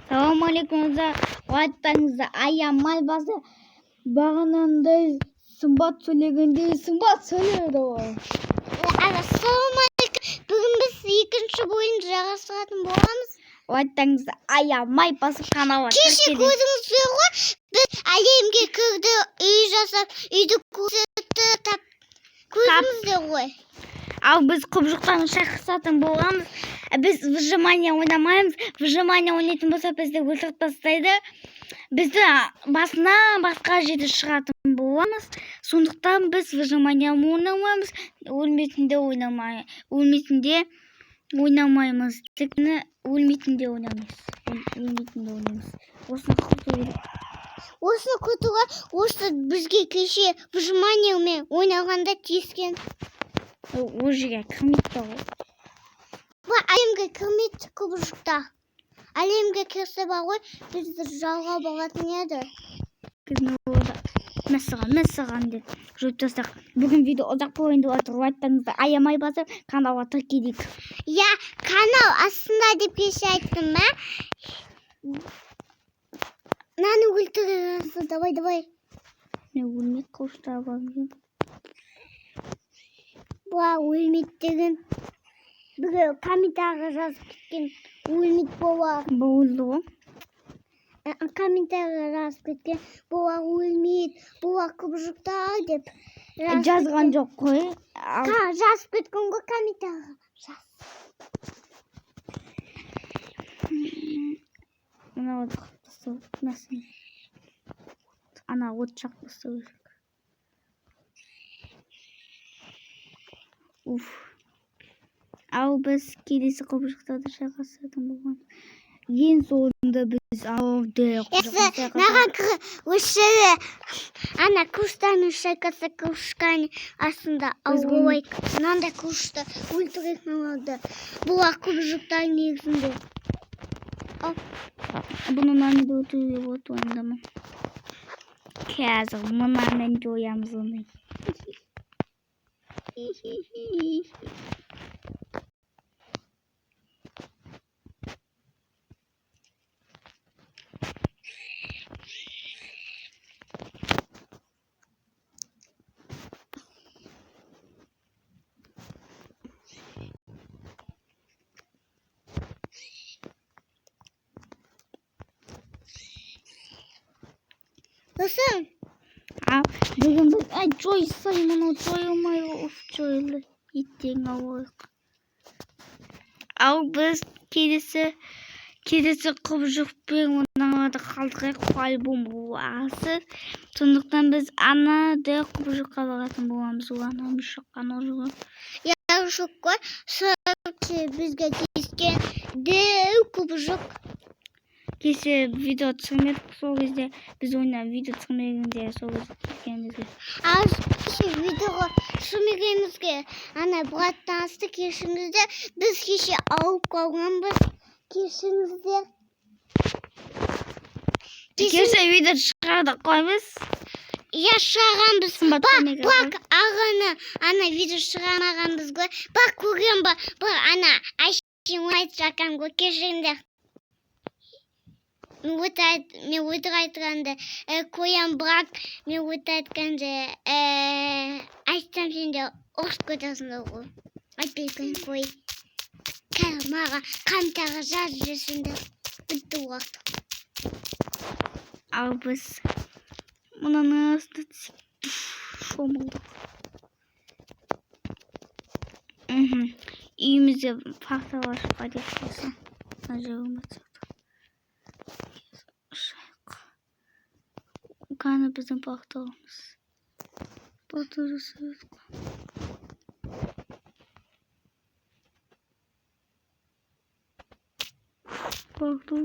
Ассалаумағалейкум, лайктарыңызды аямай басып, бағанағындай сымбат сөйлегендей сымбат сөйледі ғой. Ассалаумағалейкум. Бүгін біз екінші бөлімді жалғастыратын боламыз. Лайктарыңызды аямай басып, каналға Кеше тіркеліңіз. Көрдіңіздер ғой, біз әлемге кірді, үй жасап, үйді көрсетті, тап көрдіңіздер ғой. Ал біз құбыжықтан шайқасатын боламыз. Біз выжимание ойнамаймыз. Выжимание ойнайтын болса, бізді өлтіріп тастайды. Бізді басынан басқа жерде шығатын боламыз. Сондықтан біз выжимание ойнамаймыз. Өлмейтінде ойнамай, өлмейтінде ойнамаймыз. Тек қана өлмейтінде ойнамаймыз. Өлмейтінде ойнаймыз. Осыны құрту керек. Осыны күтуге, осы бізге кеше выжиманиемен ойнағанда тиіскен. Ол жерге кірмейді ғой. Бұл әлемге кірмейді құбыжықта. Әлемге кірсе бар ғой, бізді жалғап алатын еді. Мәссаған, мәссаған деп жойып тастақ. Бүгін видео ұзақ болайын деп жатыр. Лайктарыңызды аямай басып, каналға тіркелейік. Я канал астында деп кеше айттым ма? Мынаны өлтіресің, давай, давай. Мен өлмей қылыштап алайын. Бұла өлмейді деген біреу комментарийға жазып кеткен, өлмейді бола. Бұл өлді ғой. Комментарийға жазып кеткен, бұла өлмейді, бұла құбыжықтар деп. Жазып Жазған кеткен. Жоқ қой. Ал Жазып кеткен ғой комментарийға. Жаз. Мынауды қырып тастау керек. Мәссаған. Ана от жағып тастау керек. Уф. Ал біз келесі құбыжықтарды шайқасатын болған. Ең соңында біз ауды. Если маған осы ана кустармен шайқаса, кружканың астында Біз алып, мынандай кушты өлтірейік мыналарды. Бұлар құбыжықтар негізінде. Бұны мынамен де өлтіруге болады, уайымдама. Қазір мынамен жоямыз оны. Досым, Ал бүгін біз, ай, жойсай, мынау жойылмай, уф, жойылды. Еттен алайық. Ал біз келесі құбыжықпен ойнамады қалдырайық, по-любому асыз. Сондықтан біз ана дәу құбыжыққа баратын боламыз. Ол анау мешок анау жылы. Я жоқ қой, сол бізге тиіскен дәу құбыжық. Кеше видео түсірмедік, сол кезде біз ойнап видео түсірмегенде, сол кезде тиіскен бізге. Ал кеше видеоға түсірмегенімізге ана браттан асты, кешіріңіздер. Біз кеше ауырып қалғанбыз. Кешіріңіздер. Кеше видео шығардық қой біз. Иә, шығарғанбыз. Сымбат Бірақ көмегі. Бірақ ағаны ана видео шығармағанбыз ғой. Бірақ көрген ба, бірақ ана әшейін айтып жатқан ғой, кешіріңдер. Мен мен өтірік айтқанды қоям, бірақ мен өтірік айтқанды айтсам, сендер ұрысып кетесіңдер ғой. Айтпай ақ қой. Қазір маған комментарий жазып жүрсіңдер. Бітті уақыт. Ал біз мынаны астына шомылдық. Үйімізде портал ашып қайтайық болса. Мына жер болмаса. Ұшайық. Қане біздің порталымыз? Портал жасап. Портал.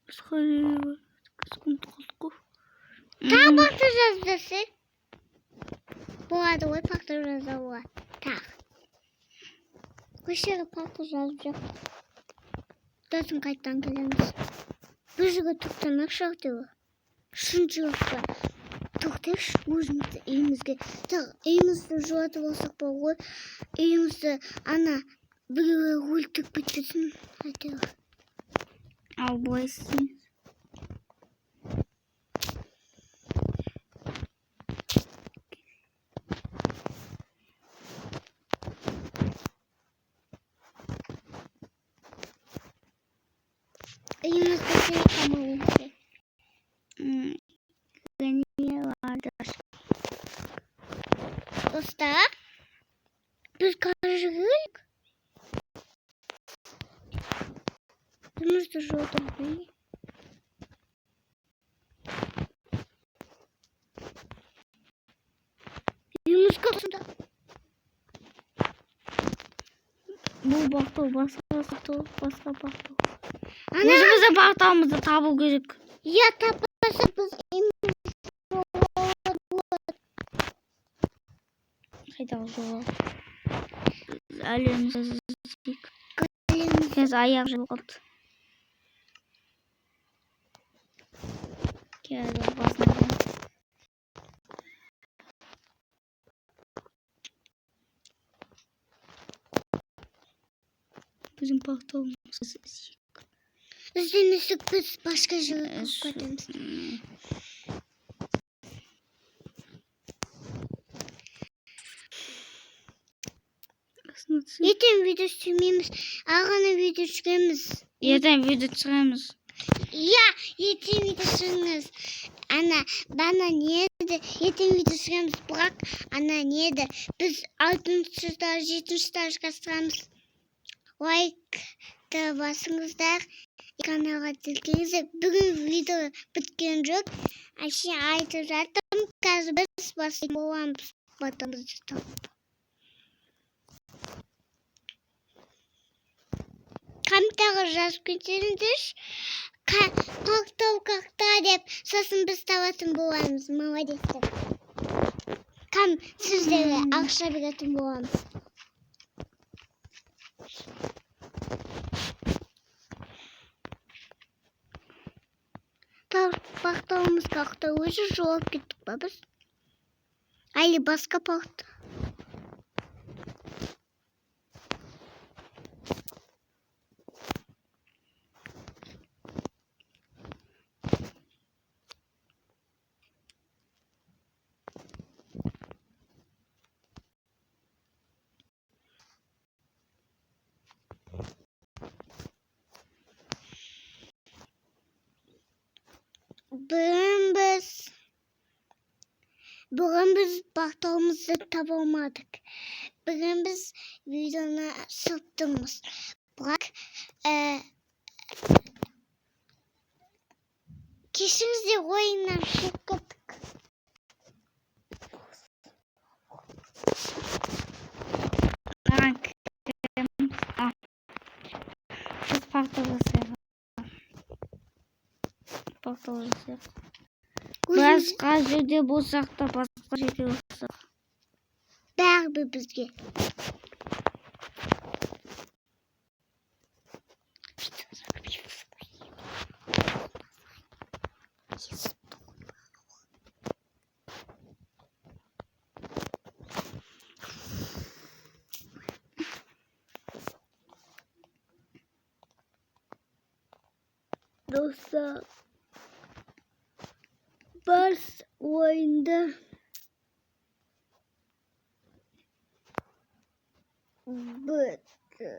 Біз қай жерге бардық? Біз ұмытып қалдық қой. Тағы портал жазып десе. Болады ғой портал жазуға. Тағы. Осы жерге портал жазып жүр. Сосын қайтадан келеміз. Бір жерге тоқтамайықшы әйтеуір. Шын жүрекпен. Тоқтайықшы өзімізді үйімізге. Тағы үйімізді жуатып алсақ бар ғой. Үйімізді ана Біреуі өлтіріп кетпесін әйтеуір. Ал былай істейміз. Үйімізде сен қалмайыншы. Не vardır? Достар, біз қазір жүрейік. Үйімізді жолдан қой. Үйіміз қасында. Бұл бақтау басқа бақтау, басқа бақтау. Ана, Өзіміздің бақтауымызды табу керек. я таппаса, біз үйіміз Қайдағы жоғалып. Әлемді іздейік. Қазір аяқ жоғалды. Қазір басына. Біздің бақтауымызды іздейік. Іздемесек, біз басқа жерге қойып кетеміз. Ертең видео түсірмейміз, ағаны видео түсіреміз. Ертең видео түсіреміз. Иә, ертең видео түсіріңіз. Ана, бана не еді? Ертең видео түсіреміз, бірақ ана не еді? Біз алтыншы этаж, жетінші этажға шығамыз. Лайкты басыңыздар, каналға тіркеліңіздер. Бүгін видео біткен жоқ. Әшейін айтып жатырмын. Қазір біз бастайтын боламыз. Батамызды тауып. Комментарий жазып кетсеңіздерші. Қақтау, қақта деп, сосын біз табатын боламыз. Молодец деп. Кам сіздерге ақша беретін боламыз. Бақтауымыз қақта, өзі жоғалып кеттік па біз? Әлі басқа бақта. Бүгін біз бақтауымызды таба алмадық. Бүгін біз видеоны түсіріп тұрмыз. Бірақ кешіріңіздер, ойыннан шығып кеттік. Маған кім? А. Біз портал жасайық. Портал жасайық. Өзіміз Басқа жерде болсақ та, басқа жерде болсақ. Бәрібір бізге. Достар, біз ойынды бітті.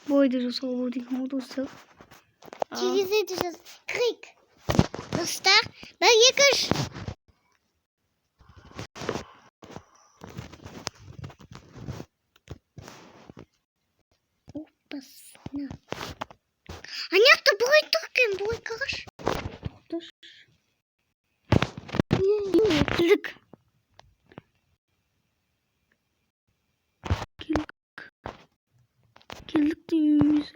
Бойды жасауға болады екен ғой, достар. А, Терезеде жаз. Кірейік. Достар, бір, екі, үш. Опасына. Ана жақта бұлай тұр екен, бұлай қарашы. Тоқташы. Келдік. Келдік. Келдік дейміз.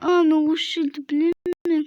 А, мен осы жерді білемін мен.